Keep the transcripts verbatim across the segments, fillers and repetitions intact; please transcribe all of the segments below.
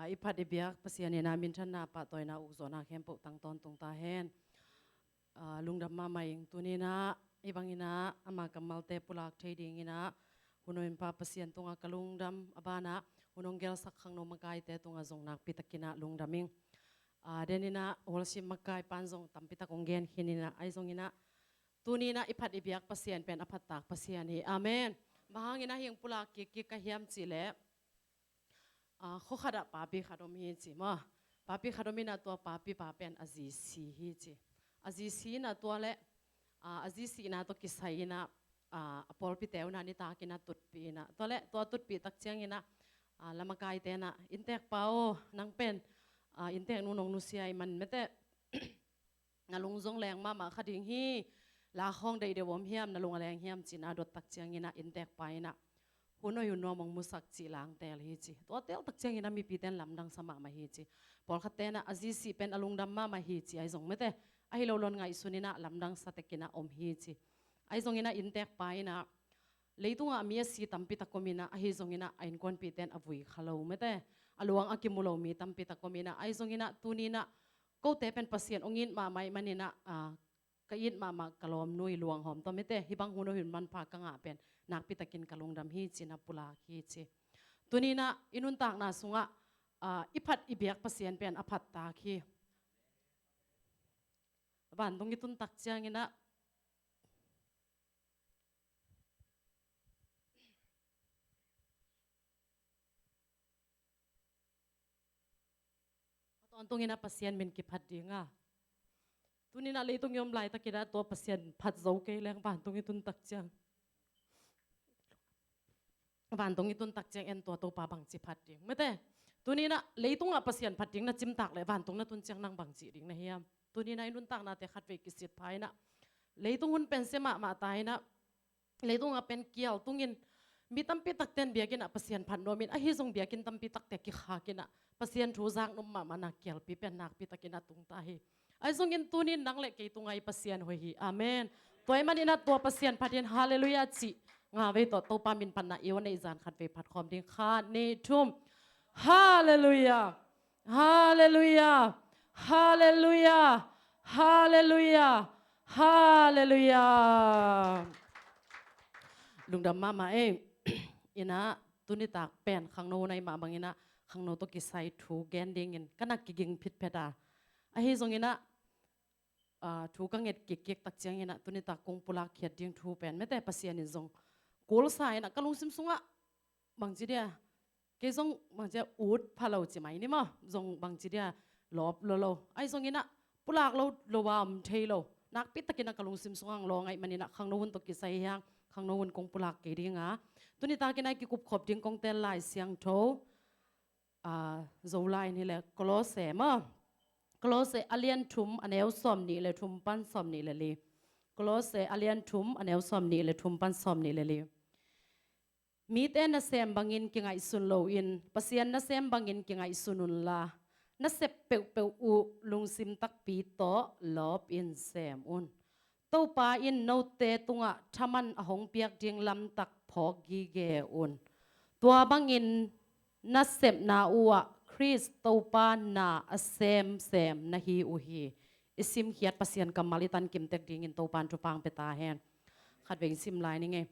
I phat i biak Pasian in ah minthanna, pahtawina, ukzawhna khempeuh tang tawntung ta hen. Ah, lungdam mahmah ing. Tuni in ah hih bangin ah ama kammalte pulak thei dingin ah hun hong pia Pasian tungah ka lungdam, a banah hun hong gelsak khangno makaite tungah zong nakpi takin ah lungdam ing. Ah, den in ah worship makai pan zong tampi tak hong gen khin in ah, ahi zongin ah tuni in ah i phat i biak Pasian pen a phattak Pasian hi. Amen. Bang hangin ah hih hong pulak kikkik ka hiam cih leh, ah, khua khat ah papi khat om hi ci maw. Papi khat om in ah tua papi pa pen a zi si hi ci. A zi si in ah tua leh, ah, a zi sihna tawh kisai in ah, ah, a pawlpite un ah nitak in ah tutpih in ah. Tua leh tua tutpih tak ciangin ah, ah, la makaite in ah, inntek pa aw, nang pen, ah, inntek nu nong nusia ahih man mete, na lung zong leng mahmah kha ding hi, la khawng deih deuh om hiam, na lung a leng hiam ci in ah a dot tak ciangin ah inntek pa in ah, hun hoih hun nuam hong musak cih la hong teel hi ci. Tua teel tak ciangin ah mipite in lamdang sa mahmah hi ci. Pawlkhatte in ah a zi sih pen a lungdam mahmah hi ci, ahi zong mete, ahi lo leh ngaihsun in ah lamdang sa tek in ah om hi ci. Ahi zongin ah inntek pa in ah, leitungah mi a si tampi tak om in ah, ahi zongin ah a innkuanpihte in a vui kha lo mete, a luang a kimu lo mi tampi tak om in ah, ahi zongin ah tuni in ah kote pen Pasian hong it mahmah ahih manin ah, ah, ka it mahmah ka lawmnu i luanghawm tawh mete, hih bang hun hoih hun manpha ka ngah pen nakpi takin ka lungdam hi ci in ah pulak hi ci. Tuni in ah i nuntakna sungah, ah, i phat i biak Pasian pen a phattak hi. Vantung i tun tak ciangin ah, a tawntung in ah Pasian min kiphat ding a. Tuni in ah leitung i om laitakin ah tua Pasian phat zo kei leng vantung i tun tak ciang, vantung i tun tak ciang en tua Topa bangci phat ding mete. Tuni in ah leitungah Pasian phat ding na cimtak leh vantung na tun ciang nang bangci ding na hiam? Tuni in ah i nuntaknate khatvei kisit pha in ah, leitung hun pen sia mahmah ta in ah, leitungah pen kial tungin mi tampi takte in biakinn ah Pasian phat nuam in, ahi zong biakinn tampi takte kikhak in ah Pasian thu zak nuam mahmahna kialpi pen nakpi takin a tung ta hi. Ahi zongin tuni in nang leh kei tungah i Pasian hoih hi. Amen. Tua ahih manin ah tua Pasian phat in halleluiah cih nga vei tawh Topa min phatna i aw neih zan khatvei phat khawm ding. Khat, nih, thum. Halleluiah. Halleluiah. Halleluiah. Halleluiah. Halleluiah. Lungdam mahmah ei. In ah tuni tak pen khangno hun ahih mah bangin ah khangno tawh kisai thu gen dingin ka na kiging phitphet a. Ahi zongin ah, ah, thu ka nget kikkik tak ciangin ah tuni tak kong pulak khiat ding thu pen mete Pasian in zong kulsa in ah ka lungsim sungah bangci dia, kei zong bangci dia ut pha lo ci mai ni maw, zong bangci dia lawp lo lo. Ahi zongin ah pulak lo lo a om thei lo. Nakpi takin ah ka lungsim sungah hong law ngei ahih manin ah khangno hun tawh kisai hi hang, khangno hun kong pulak kei ding a. Tuni takin ah i kikup khop ding kong teel Lai Siangtho, ah, Zolai in hi leh Kolose maw. Kolose a lian thum a neu sawmnih leh thum pan sawmnih leh li. Kolose a lian thum a neu sawmnih leh thum pan sawmnih leh li. Mite nasem bangin kingaihsun loin Pasian nasem bangin kingaihsun unla, na sep peuhpeuh uh lungsim takpi tawh lawpin sem un. Topa in note tungah thaman a hong piak ding lamtak phawk gige un. Tua bangin na sepna uh ah Khrist Topa na a semsem na hi uh hi. I simkhiat Pasian kammal i tan kim tek dingin Topa in thupha hong pia ta hen. Khatvei sim lai ning ei.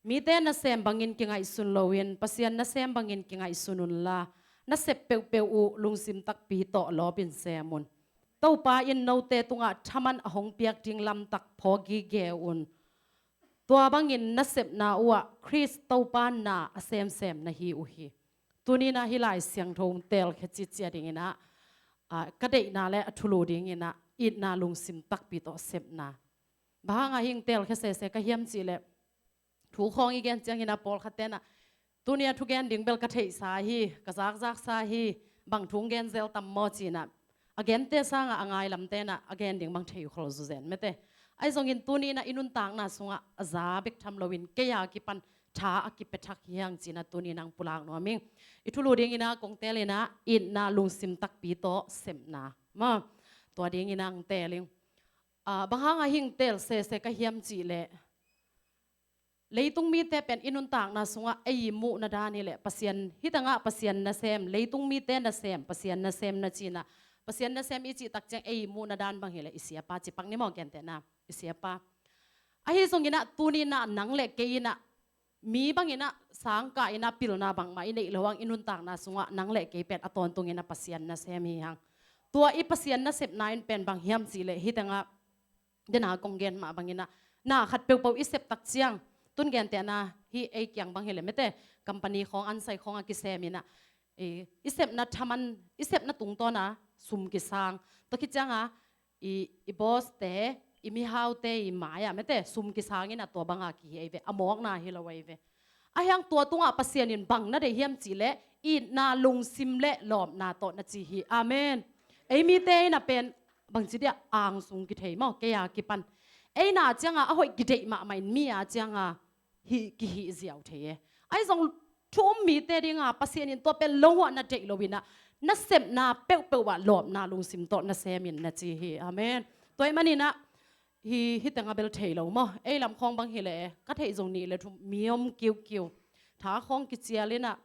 Mite nasem bangin kingaihsun loin Pasian nasem bangin kingaihsun unla, na sep peuhpeuh uh lungsim takpi tawh lawpin sem un. Topa in note tungah thaman a hong piak ding lamtak phawk gige un. Tua bangin na sepna uh ah Khrist Topa na a semsem na hi uh hi. Tuni in ah hih Lai Siangtho hong teelkhia citciat dingin ah, ah, ka deihna leh a thulu dingin ah itna lungsim takpi tawh sepna. Bang hangah hih hong teelkhia sese ka hiam cih leh, thu khawng i gen ciangin ah pawlkhatte in ah, tuni a thugen ding bel ka theihsa hi, ka zakzaksa hi, bang thu hong gen zel tam maw ci-in ah, a gente sangah a ngailamte in ah a gen ding bang thei khol zuzen mete. Ahi zongin tuni in ah i nuntakna sungah a za bek tham loin kei a kipan tha a kipia thak hi hang ci-in ah tuni in ah hong pulak nuam ing. I thulu dingin ah kong teel in ah itna lungsim takpi tawh sepna maw. Tua dingin ah hong teel ing. Ah, bang hangah hih hong teel sese ka hiam cih leh, leitung mite pen i nuntakna sungah ei i muhna dan hileh Pasian, hih tengah Pasian nasem, leitung mite nasem, Pasian nasem na cinah, Pasian nasem i cih tak ciang ei i muhna dan bang hileh i siapa, cipak ni maw, gentehna, i siapa. Ahi zonginah tuninah nang le kei inah mi banginah sangkah inah pilna bangmah i neih lo hang i nuntakna sungah nang le kei pen a tawntunginah Pasian nasem hi hang. Tua i Pasian nasepna in pen bang hiam cihleh hih tengah dena kong gen mah banginah na khat peuhpeuh i sep tak ciang, tun gentehna hih ei kiang bang hileh mete, company khawng, ansai khawng a kiseminah i, i sepna thaman, i sepna tungtawna sum kisang. Tua khit cianga i, i boss te, i mihaute i mai-ah mete sum kisangin a tua banga kihi ahi ve, a mawkna hi lo ahi ve. Ahi hang tua tungah Pasian in bang na deih hiam cihleh itna, lungsim le lawpna tawh na ci hi. Amen. Ei mite inah pen bangci dia angsung kithei maw, kei a kipan. Ei na cianga a hoih kideih mahmah in mi a cianga hih kihih ziau thei e. Ahi zong thu um mite dinga Pasian in tua pen lo huah na deih loinah nasepna peuhpeuh ah lawpna lungsim tawh nasemin na ci hi. Amen. Tua ih maninah hih, hih tengah bel thei lo maw, ei lam khawng bang hileh ka theih zong nih le thum mi om kiukiu, tha khawng kicialinah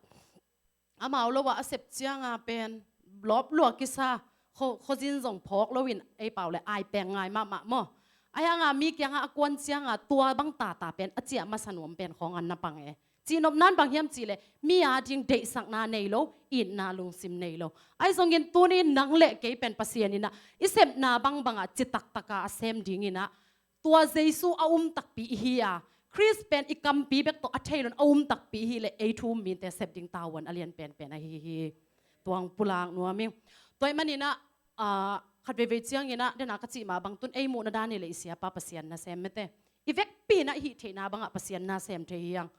amau lo ah a sep cianga pen lawp lua kisa, khuazin zong phawk loin ei pau le ai peng ngai mahmah maw. Ahi hanga mi kiangah a kuan cianga tua bang tata pen a ciah masa nuam pen khawng an na pang e. Cihnopna in bang hiam cihleh mi ading deihsakna nei lo, itna lungsim nei lo. Ahi zongin tuni nang le kei pen Pasian inah i sepna bangbangah citaktaka a sem dinginah tua Jesu a um takpi ihi a, Khrist pen i kampi bek tawh a thei loin a um takpi ihileh ei thu um mite sep ding tavuan a lian penpen ahi hi. Tuang pulak nuam ing. Tua ih maninah khat veivei cianginah dena ka cih mah bang tun ei muhna dan hileh i siapa Pasian nasem mete, i vekpi inah i hih theihna bangah Pasian nasem thei hi hang.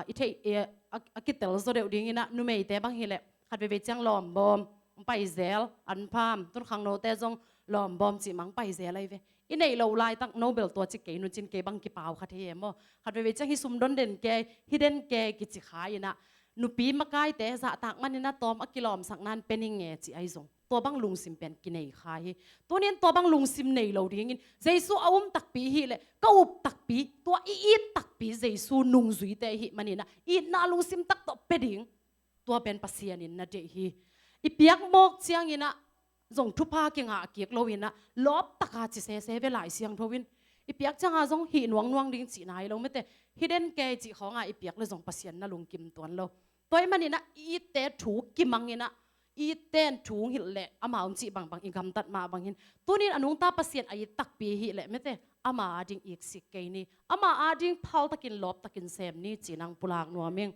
I theih a kitel zaw deuh dinginah numeite bang hileh khat veivei ciang lawmbawm, hong paizel, anpham, tun khangnote zong lawmbawm cih mah hong paizel ahi ve. I neih loh laitak no bel tua ci kei nuncin kei bang kipau kha thei e maw. Khat veivei ciang hih sum don den kei, hih den kei kici kha inah nupi makaite zahtak maninah tawm a kilawmsakna in pe ning e ci ahi zong tua bang lungsim pen kinei kha hi. Tunin tua bang lungsim nei lo dingin Jesu a um takpi ihileh ka up takpi, tua i it takpi Jesu nungzuite ihih maninah itna lungsim tak tawh pe ding, tua pen Pasian in na deih hi. I piak mawk cianginah zong thupha kingah kik loinah lawptaka ci sese ve Lai Siangtho in. I piak cianga zong hih nuangnuang ding cihna hi lo mete, hih den kei cih khawnga i piak le zong Pasian na lungkim tuan lo. Tua ih maninah i itte thu kimanginah i itte in thu hong hilh leh amau cih bangbang i gamtat mah bangin tunin a nungta Pasian a it takpi ihileh mete, ama ading iksik kei ni, ama ading phaltakin lawptakin sem ni ci nang pulak nuam ing.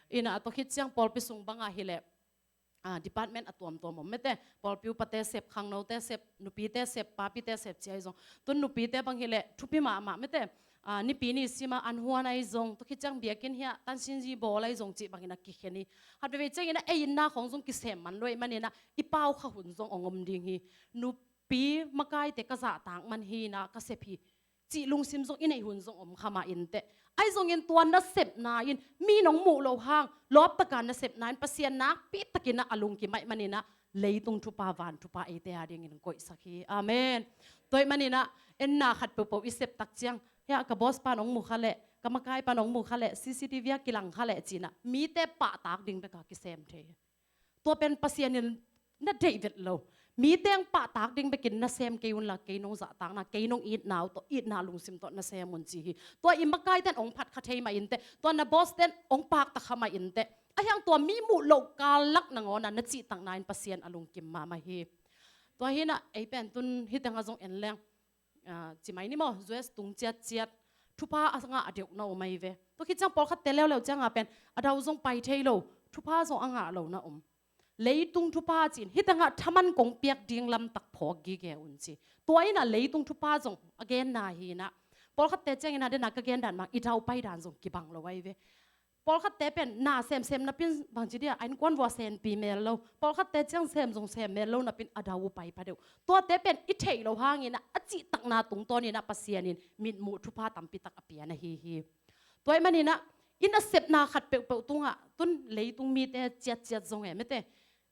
Inah tua khit ciang pawlpi sung bangah hileh department a tuamtuam om mete, pawlpi upate sep, khangnote sep, nupite sep, papite sep ci ahi zong. Tun nupite bang hileh thupi mahmah mete, nipi ni sima an huan ahi zong, tua khit ciang biakinn hiah tansinzi bawl ahi zong cih bangin a kikhen hi. Khat veivei ciangin a ei inna khawng zong kisem man lo ih maninah i pau kha hun zong ong om ding hi. Nupi makaite ka zahtak man hinah ka sep hi cih lungsim zong i neih hun zong om kha mah inteh. Ahi zongin tua nasepna in mi nong muh loh hang lawptaka nasepna in Pasian nakpitakinah a lungkim ahih maninah leitung thupha van thupha eite adingin koihsak hi. Amen. Tua ih maninah enna khat peuhpeuh i sep tak ciang, hiah ka boss pa nong mu kha leh, ka makai pa nong mu kha leh, C C T V ah kilang kha leh cinah mite pahtak ding beka kisem thei hi. Tua pen Pasian in na deih vet lo. Mite ang pahtak ding bekin nasem kei unla kei nong zahtakna, kei nong itna uh tawh, itna lungsim tawh nasem un ci hi. Tua i makaite in ong phat kha thei mah inteh, tua na boss te in ong pakta kha mah inteh. Ahi hang tua mi muh loh kal lak nangawna na cihtakna in Pasian a lungkim mahmah hi. Tua hinah ei pen tun hih tengah zong en leng, ci mai ni maw, U S tung ciatciat, thupha a ngah deuh na om ahi ve. Tua khit ciang pawlkhatte leuleu cianga pen a dau zong pai thei lo, thupha zong a ngah lo na om. Leitung thupha cin hih tengah thaman kong piak ding lamtak phawk gige un ci. Tua inah leitung thupha zong a genna hinah pawlkhatte ciangin a dena ka gendan mang i dau pai dan zong kibang lo ahi ve. Pawlkhatte pen na semsem napin bangci dia a innkuan vua senpi mel lo, pawlkhatte ciang sem zong sem mel lo napin a dau uh pai pha deuh. Tuate pen i theih loh hanginah a cihtakna tungtawninah Pasian in mitmuh thupha tampitak a pia na hi hi. Tua ih maninah i nasepna khat peuhpeuh tungah tun leitung mite ciatciat zong e mete,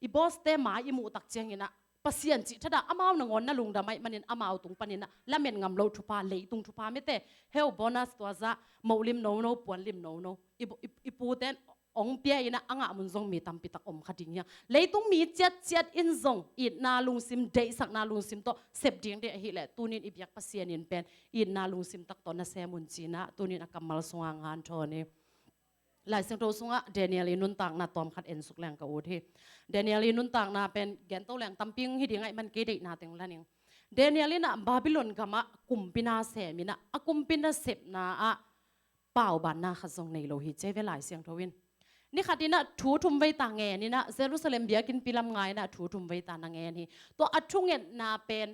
i boss te mai i muh tak cianginah Pasian cih thadah amau nangawn na lungdam ahih manin amau tung panin ah lamet ngam loh thupha, leitung thupha mite, heu bonus tua zah, moh lim nono, puan lim nono. I, i, i puten ong pia in ah a ngah mun zong mi tampi tak om kha ding hi hang. Leitung mi ciatciat in zong itna lungsim, deihsakna lungsim tawh sep ding deih ahih leh tunin i biak Pasian in pen itna lungsim tak tawh na sem un ci-in ah tunin a kammal sungah hanthawn hi. Lai Siangtho sungah Daniel i nuntakna tawm khat en suk leng ka ut hi. Daniel i nuntakna pen gento leng tampi hi ding ahih man kei deihna teng la ning. Daniel in ah Babylon gamah kumpi na sem in ah a kumpi nasepna ah paubanna khat zong nei lo hi ci hi ve Lai Siangtho in. Ni khat in ah thu thum vei ta ngen in ah Jerusalem biakinnpi lam ngai in ah thu thum vei ta na ngen hi. Tua a thungetna pen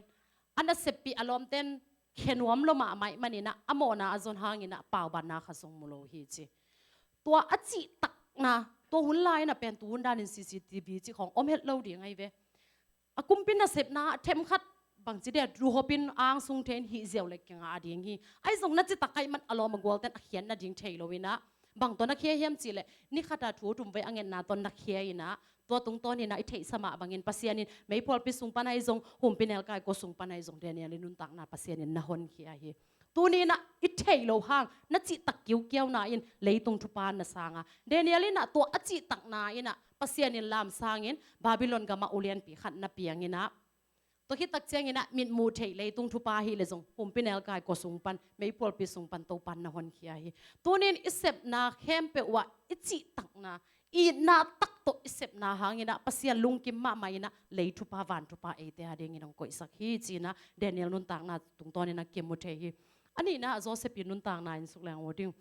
a naseppih a lawmten khe nuam lo mahmah ahih manin ah a mawhna a zon hangin ah paubanna khat zong mu lo hi ci. Tua a cihtakna, tua hun lai in ah pen tu hun danin C C T V cih khawng om het lo ding ahi ve. A kumpi nasepna ah themkhat bangci dia duhopin angsung thei in hih ziau le kingah ding hi. Ahi zong na citak ahih man a lawm a gualten a khiat nading thei lo in ah bang tawh na khia hiam cih leh ni khat a thu thum vei a ngetna tawh na khia in ah tua tungtawn in ah i theihsa mah bangin Pasian in meiphualpi sung pan ahi zong, humpinelkai kua sung pan ahi zong Daniel i nuntakna Pasian in na honkhia hi. Tuni in ah i theih loh hang na cihtak kiukiauna in leitung thupha na sang a, Daniel in ah tua a cihtakna in ah Pasian in lamsangin Babylon gamah ulianpi khat na piang in ah, tua khit tak ciangin ah mitmuh theih leitung thupha hi leh zong humpinelkai kua sung pan, meiphualpi sung pan Topan na honkhia hi. Tunin i sepna khempeuh ah i cihtakna, itna tak tawh i sepna hangin ah Pasian lungkim mahmah in ah lei thupha, van thupha eite a dingin hong koihsak hi ci-in ah Daniel nuntakna tungtawnin ah kimu thei hi. A nihna ah Joseph i nuntakna en suk leng uh ding.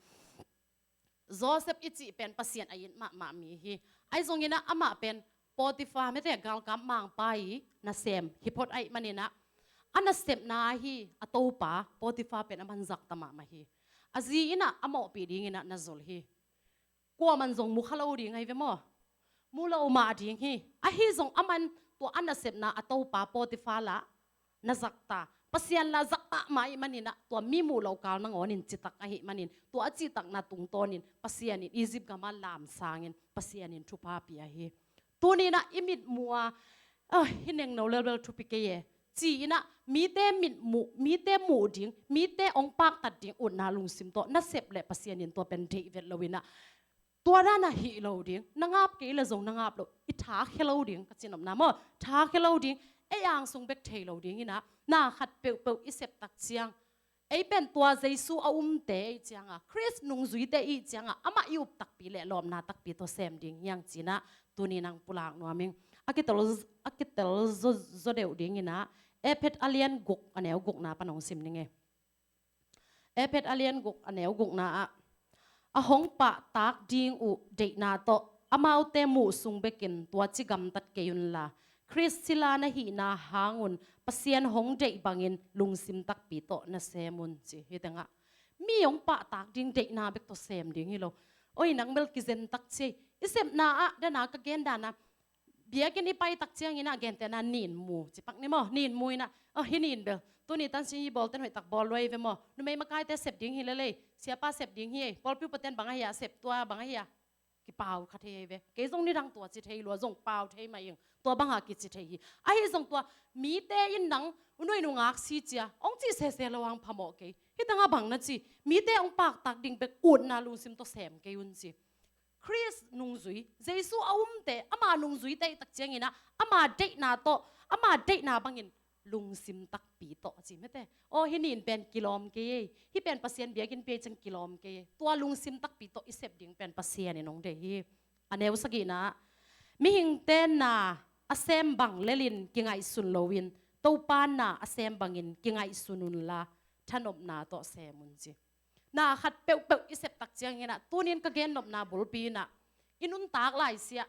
Joseph i cih pen Pasian a it mahmah mi hi. Ahi zongin ah amah pen Potiphar mite galkap mangpa i nasem hi phot ahih manin ah a nasepna ahi a topa Potiphar pen a man zakta mahmah hi. A zi in ah a mawhpih dingin ah na zol hi. Kuaman zong mu kha lo ding ahi ve maw? Mu lo mah ding hi. Ahi zong aman tua a nasepna a topa Potiphar lah na zakta, Pasian lah zakta mah ahih manin ah tua mi muh lo kal nangawnin citak ahih manin tua a cihtakna tungtawnin Pasian in Egypt gamah lamsangin Pasian in thupha pia hi. Tuni in ah i mitmuh a, ah, hi nengno lelbel thupi kei e ci-in ah mite mitmuh, mite muh ding, mite hong paktat ding utna lungsim tawh na sep leh Pasian in tua pen deih vet lo in ah tua dan a hih lo ding, na ngap kei leh zong na ngap lo, i tha khia lo ding, ka cinopna maw, tha khia lo ding, ei angsung bek thei lo ding in ah na khat peuhpeuh i sep tak ciang, ei pen tua Jesu a umte i hih ciang a, Khrist nungzuite i hih ciang a, amah i up takpi leh lawpna takpi tawh sem ding hi hang ci-in ah tuni in hong pulak nuam ing. A kitel, a kitel zaw, zaw deuh ding in ah Efesa a lian guk a neu gukna pan hong sim ning e. Efesa a lian guk a neu gukna ah, a hong pahtak ding uh deihna tawh amaute muh sung bekin tua ci gamtat kei unla, Khrist sila na hihna hang un Pasian hong deih bangin lungsim takpi tawh na sem un ci hi teng ah. Mi hong pahtak ding deihna bek tawh sem ding hi lo. Oi, nang bel kizen tak ci ei. I sepna ah, dan a ka gen dan a, biakinn i pai tak ciangin ah gentehna nin mu, ci pak ni maw, nin mu in ah, oh, hih nin bel tuni tansin i bawlten hoih tak bawl lua hi ve maw, numei makaite sep ding hi lel ei, siapa sep ding hi ei, pawlpi upaten bang ahi a sep, tua bang ahi a, kipau kha thei hi ve. Kei zong nidang tua ci thei lua, zong pau thei mah ing, tua bang a kici thei hi. Ahi zong tua mite in nang u nuih nungak si cia hong cih sese lo hang phamawh kei. Hih teng ah bang na ci, mite hong paktak ding bek utna lungsim tawh sem kei un ci. Khrist nungzui, Jesu a umte, ama nungzuite i tak ciangin ah, ama deihna tawh, ama deihna bangin lungsim takpi tawh a ci mete. Aw, hih nin pen kilawm kei ei, hih pen Pasian biakinn pia i ciang kilawm kei ei. Tua lungsim takpi tawh i sep ding pen Pasian in hong deih hi. A neu sagihna ah, mihingte na a sem bang lelin kingaihsun loin, Topa na a sem bangin kingaihsun unla, thanopna tawh sem un ci. Na khat peuhpeuh i sep tak ciangin ah, tunin ka gennopna bulpi in ah, i nuntak laisiah,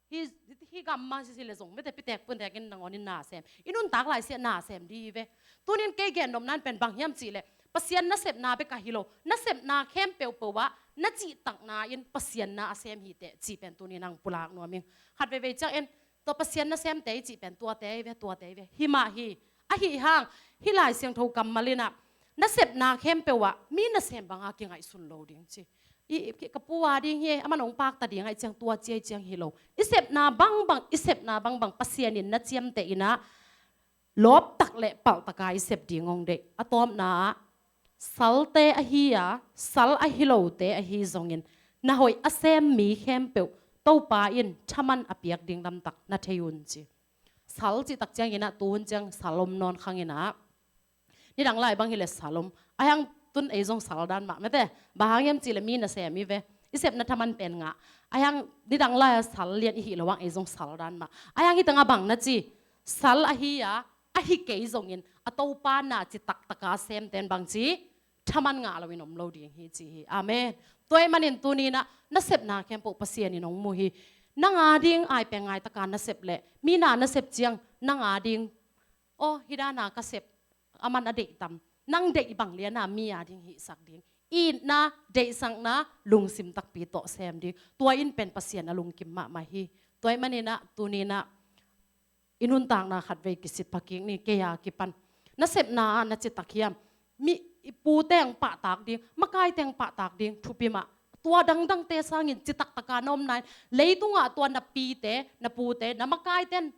hih, hih gam mah sisi le zong mete pitek puntekin nangawnin na sem, i nuntak laisiah na sem dih hi ve. Tunin kei gennopna in pen bang hiam cihleh, Pasian nasepna bek ahi lo, nasepna khempeuh peuh ah na cihtakna in Pasian na a sem hi teh cih pen tunin hong pulak nuam ing. Khat veivei ciangin, tua Pasian nasemte i cih pen tuate hi ve, tuate hi ve, hi mah hi. Ahi hang, hih Lai Siangtho kammal in ah, nasepna khempeuh ah mi nasem banga kingaihsun lo ding ci. I, i, ka pu a ding hi, aman hong pakta ding ahih ciang tua ci ahih ciang hi lo. I sepna bangbang, i sepna bangbang Pasian in na ciamteh in ah, lawptak le palhtaka i sep ding hong deih. A tawpna ah salte ahi a, sal ahi lote ahi zongin na hoih a sem mi khempeuh Topa in thaman a piak ding lamtak na thei un ci. Sal cihtak ciangin ah tuhun ciang sal om nawn khangin ah nidang lai bang hileh sal om. Ahiang tun ei zong sal dan mah mete. Bang hang hiam cihleh mi nasem i ve. I sepna thaman pen ngah. Ahiang nidang lai a sal lian i hih lo ang ei zong sal dan mah. Ahiang hitang a bang na ci. Sal ahi a, ahi kei zongin a Topa na ci taktaka semten bang ci. Thaman ngah loin om lo ding hi ci hi. Amen. Tua ahih manin tuni-in ah na sepna khempeuh Pasian in hong mu hi. Nang a ding ai peng ngaitaka na sep leh mi na na sep ciang nang a ding, aw, hih dana ka sep, aman a deih tam. Nang deih bang liana mi a ding hihsak ding. Itna, deihsakna, lungsim takpi tawh sem ding. Tua in pen Pasian a lungkim mahmah hi. Tua ahih manin ah tuni-in ah i nuntakna khatvei kisitpha kik ni, kei a kipan. Na sepna ah na citak hiam? Mi, i pute hong pahtak ding, makaite hong pahtak ding thupi mah. Tua dangdangte sangin citaktaka na omna in, leitungah tua na pite, na pute, na makaite in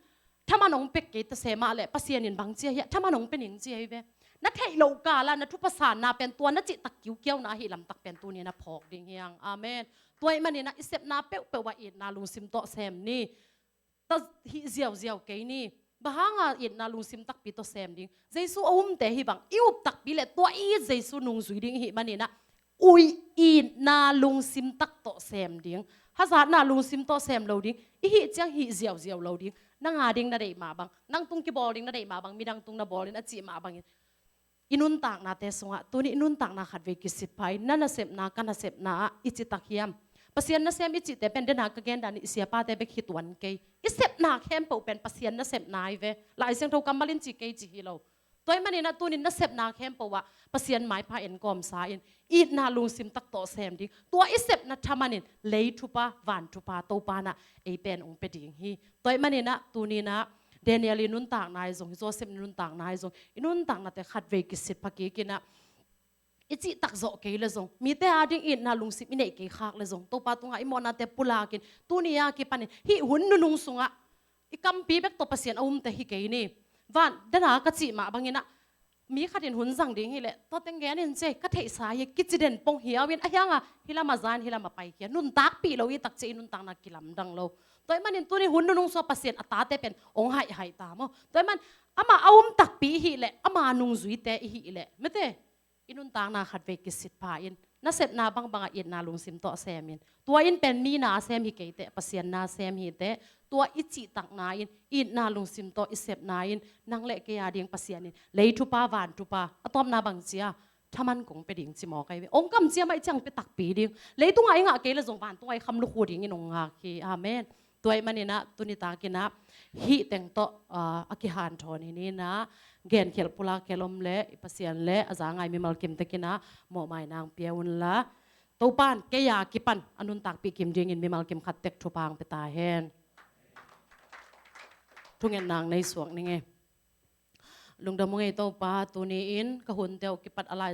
thaman hong pek kei ta se mah leh Pasian in bang ci a hia, thaman hong pe ning ci a hi ve. Na theih loh kala na thupha sanna pen tua na cihtak kiukiauna ahi lamtak pen tuni-in ah phawk ding hi hang. Amen. Tua ahih manin ah i sepna peuhpeuh ah itna lungsim tawh sem ni. Ta hih ziauziau kei ni. Bang hanga itna lungsim takpi tawh sem ding? Jesu a umte hi bang i up takpi leh tua i it Jesu nungzui ding i hih manin ah, ui, itna lungsim tak tawh sem ding. Hazatna lungsim tawh sem lo ding. I hih ciang hih ziauziau lo ding. Nang a ding na deih mah bang, nang tung kibawl ding na deih mah bang, midang tung na bawl in a cih mah bangin i nuntaknate sungah tuni i nuntakna khatvei kisitpha in na nasepna, ka nasepna ah i citak hiam? Pasian nasem i cihte pen dena ka gen dan i siapate bek hi tuan kei. I sepna khempeuh pen Pasian nasepna hi ve. Lai Siangtho kammal in ci kei ci hi lo. Tua ahih manin ah tuni nasepna khempeuh ah Pasian maipha enkawmsa in itna lungsim tak tawh sem ding. Tua i sepna thaman in lei thupha, van thupha Topa in ah ei pen hong pe ding hi. Tua ahih manin ah tuni-in ah Daniel i nuntakna hi zong, Joseph i nuntakna hi zong, i nuntaknate khatvei kisitpha kik in ah i cihtak zawh kei leh zong, mite a ding itna lungsim i neih kei khak leh zong, Topa tungah i mawhnate pulakin, tuni a kipanin hih hun nunung sungah i kampi bek tawh Pasian a umte hi kei ni. Van dena ka cih mah bangin ah mi khatin hun zang ding hileh tua teng gen in ci, ka theihsa hi, kici den pong hiau in, ahiang a hih lamah zan, hih lamah paikhia, nuntakpih lo i tak ciang i nuntakna kilamdang lo. Tua ahih manin tuni hun nunung sungah Pasian a tate pen hong haihhaih ta maw. Tua ahih man amah a um takpi i hih leh, ama nungzuite i hih leh, mete, i nuntakna khatvei kisitpha in nasepna bangbang ah itna lungsim tawh sem in. Tua in pen mi na sem hi kei teh, Pasian na sem hi teh. Tua i cihtakna in, itna lungsim tawh i sepna in nang le kei a ding Pasian in lei thupha, van thupha, a tawpna bang ci a, thaman kong pe ding ci mawk ahi ve. Hong kamciam ahih ciang pe takpi ding. Leitungah i ngah kei leh zong vantungah i kham lukhu dingin hong ngak hi. Amen. Tua ahih manin ah tuni takin ah hih teng tawh, ah, a kihanthawn hi ni. Na genkhelh pulakkhia om leh i Pasian le a za ngai mimal kimte kiang ah mawhmaina hong pia un la, Topa in kei a kipan a nuntakpih kim dingin mimal kim khat tek thupha hong pia ta hen. Thungetna nei suak ning ei. Lungdam ung ei Topa, tuni-in ka hunte uh kipat a lai